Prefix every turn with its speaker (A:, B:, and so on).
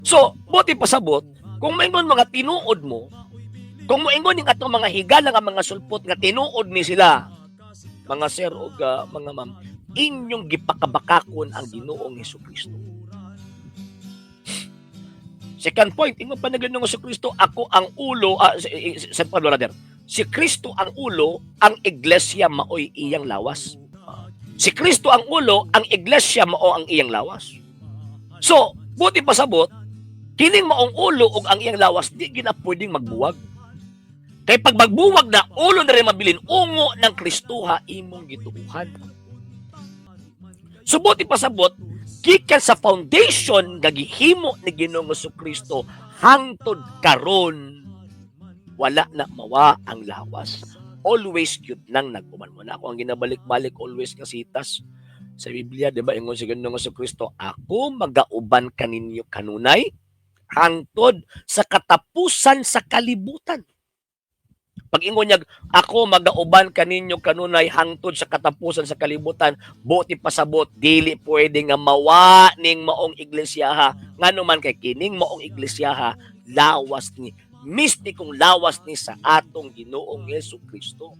A: So, buot ipasabot, kung maingon mga tinuod mo, kung moingon ning atong mga higala nga mga sulpot nga tinuod ni sila, mga sir o mga ma'am, inyong gipakabakakon ang Ginoong Hesus Kristo. Second point, ingon pa ng Ginoong Kristo, ako ang ulo, San Pablo rather, si Kristo ang ulo, ang iglesia maoy iyang lawas. Si Kristo ang ulo, ang iglesia mao ang iyang lawas. So, buot ipasabot, kining maong ulo ug ang iyang lawas di gina pwedeng magbuwag. Kay pag magbuwag na, ulo na rin mabilin, ungo ng Kristoha imong gituuhan. So, buot ipasabot, gikan sa foundation nga gihimo ni Ginoong Kristo hangtod karon, wala na mawa ang lawas. Always gyud nang nag-uban mo na ako ang ginabalik-balik always nga sitas sa Biblia, di ba? Ingon si Ginoong Kristo, "Ako magauban kaninyo kanunay hangtod sa katapusan sa kalibutan." Pag ingon niya, "Ako magauban kaninyo kanunay hangtod sa katapusan sa kalibutan," buot ipasabot, dili pwede nga mawa ning maong iglesia. Ngano man? Kay kining maong iglesia, lawas ni, mistikong lawas ni sa atong Ginoong Hesus Kristo.